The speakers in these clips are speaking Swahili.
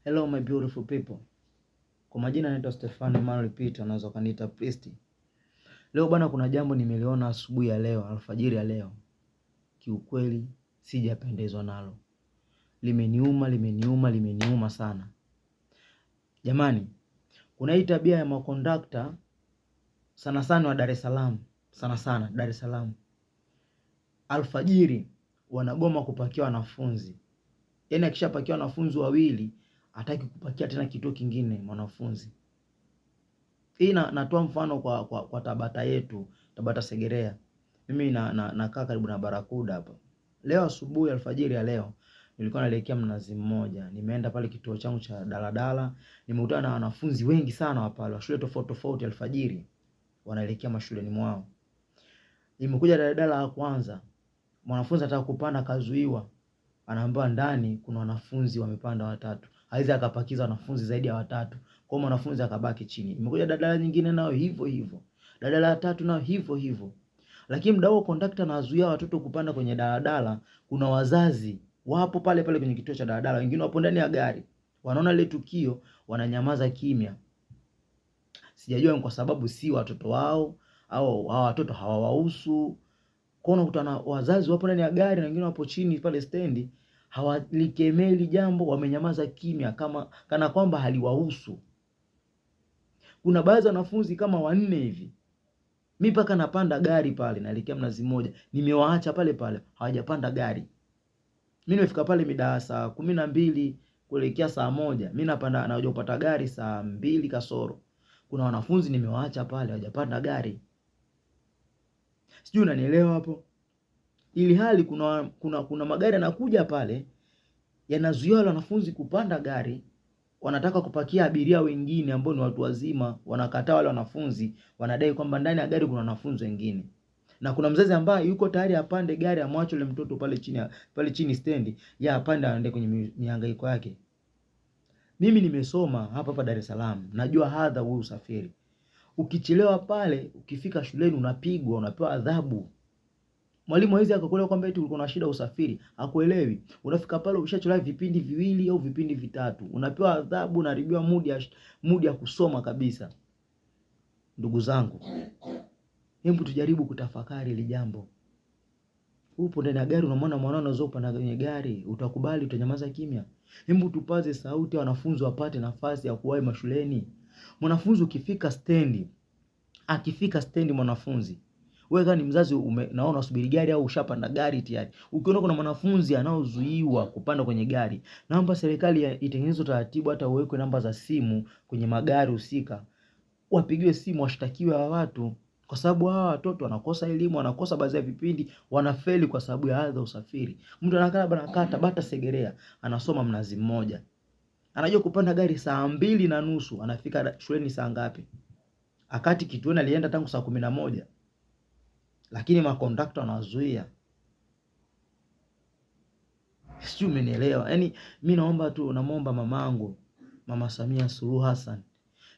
Hello my beautiful people. Kwa majina naitwa Stefano Emmanuel Peter, unaweza kaniita Priest. Leo bwana, kuna jambo nimeliona asubuhi ya leo, alfajiri ya leo. Kiukweli sijapendezwa nalo. Limeniuma, limeniuma, limeniuma sana. Jamani, kuna hii tabia ya makondakta sana sana wa Dar es Salaam, sana sana Dar es Salaam. Alfajiri wanagoma kupakia wanafunzi. Yaani akishapakia wanafunzi wawili hataki kupakia tena kituo kingine mwanafunzi. Hii natoa mfano kwa Tabata yetu, Tabata Segerea. Mimi nakaa karibu na Barakuda hapa. Leo asubuhi alfajiri ya leo nilikuwa naelekea Mnazi Mmoja. Nimeenda pale kituo changu cha daladala, nimekutana na wanafunzi wengi sana wa pale wa shule tofauti tofauti alfajiri wanaelekea mashuleni mwao. Nimekuja daladala ya kwanza, mwanafunzi anataka kupanda kazuiwa. Anaambiwa ndani kuna wanafunzi wamepanda watatu. Hawezi akapakiza wanafunzi zaidi ya watatu. Kwa hiyo mwanafunzi akabaki chini. Imekuja daladala nyingine nayo hivyo hivyo. Daladala ya tatu nayo hivyo hivyo. Lakini muda huo kondakta anawazuia watoto kupanda kwenye daladala. Kuna wazazi wapo pale pale kwenye kituo cha daladala, wengine wapo ndani ya gari. Wanaona ile tukio, wananyamaza kimya. Sijajua ni kwa sababu si watoto wao au hawa watoto hawawahusu. Kwa hiyo unakuta na wazazi wapo ndani ya gari na wengine wapo chini pale stendi, hawalikemei jambo, wamenyamaza kimya kama kana kwamba haliwahusu. Kuna baadhi ya wanafunzi kama wanne hivi, mi mpaka napanda gari pale naelekea Mnazi Mmoja, nimewaacha pale pale, hawajapanda gari. Mi nimefika pale mida saa 12 kuelekea saa 1, mi napanda nakuja kupata gari saa 2 kasoro. Kuna wanafunzi nimewaacha pale hawajapanda gari. Sijui unanielewa hapo? Ili hali kuna magari yanakuja pale yanazuia wale wanafunzi kupanda gari, wanataka kupakia abiria wengine ambao ni watu wazima, wanakataa wale wanafunzi, wanadai kwamba ndani ya gari kuna wanafunzi wengine. Na kuna mzazi ambaye yuko tayari apande gari amwache yule mtoto pale chini, pale chini stendi, ya apande aende kwenye mihangaiko yake. Mimi nimesoma hapa hapa Dar es Salaam, najua hadha huu usafiri. Ukichelewa pale, ukifika shuleni unapigwa, unapewa adhabu. Mwalimu hawezi akakuelewa kwamba eti ulikuwa na shida usafiri, hakuelewi. Unafika pale umeshachelewa vipindi viwili au vipindi vitatu, unapewa adhabu, unaharibiwa mudi ya kusoma kabisa. Ndugu zangu, hebu tujaribu kutafakari hili jambo. Upo ndani ya gari unamwona mwanao anaweza kupanda kwenye gari, utakubali? Utanyamaza kimya? Hebu tupaze sauti, wanafunzi wapate nafasi ya kuwahi mashuleni. Mwanafunzi ukifika stendi, akifika stendi mwanafunzi, wewe kama ni mzazi naona unasubiri gari au ushapanda gari tayari. Ukiona kuna mwanafunzi anaozuiwa kupanda kwenye gari, naomba serikali itengeneze utaratibu, hata uwekwe namba za simu kwenye magari husika. Wapigiwe simu, washtakiwe hawa watu, kwa sababu hawa watoto wanakosa elimu, wanakosa baadhi ya vipindi, wanafeli kwa sababu ya adha usafiri. Mtu anakaa labda anakaa Tabata Segerea, anasoma Mnazi Mmoja. Anajua kupanda gari saa 2:30, anafika shuleni saa ngapi? Akati kituoni alienda tangu saa 11. Lakini makondakta wanawazuia. Sijui umenielewa. Yaani mi naomba tu, namuomba mamangu, Mama Samia Suluhu Hassan.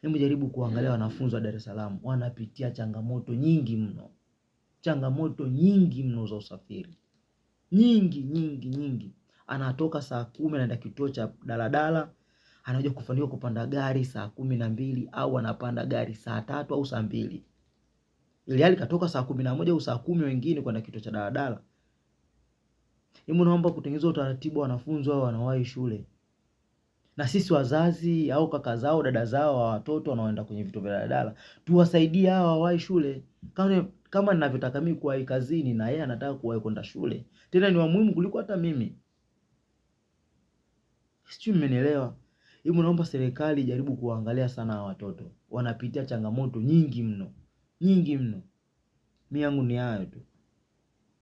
Hebu jaribu kuangalia wanafunzi wa Dar es Salaam wanapitia changamoto nyingi mno. Changamoto nyingi mno za usafiri. Nyingi, nyingi, nyingi. Anatoka saa 10 anaenda kituo cha daladala, anakuja kufanikiwa kupanda gari saa 12 au anapanda gari saa 3 au saa 2. Ili hali katoka saa 11 au saa 10 wengine kwenda kituo cha daladala. Hebu naomba kutengeneza utaratibu wanafunzi wao wanawahi shule. Na sisi wazazi au kaka zao dada zao wa watoto wanaoenda kwenye vituo vya daladala, tuwasaidie hawa wawahi shule. Kama ninavyotaka mimi kuwahi kazini na yeye anataka kuwahi kwenda shule. Tena ni wa muhimu kuliko hata mimi. Sijui mmenielewa. Hebu naomba serikali ijaribu kuwaangalia sana hawa watoto. Wanapitia changamoto nyingi mno. Nyingi mno. Mimi yangu ni hayo tu.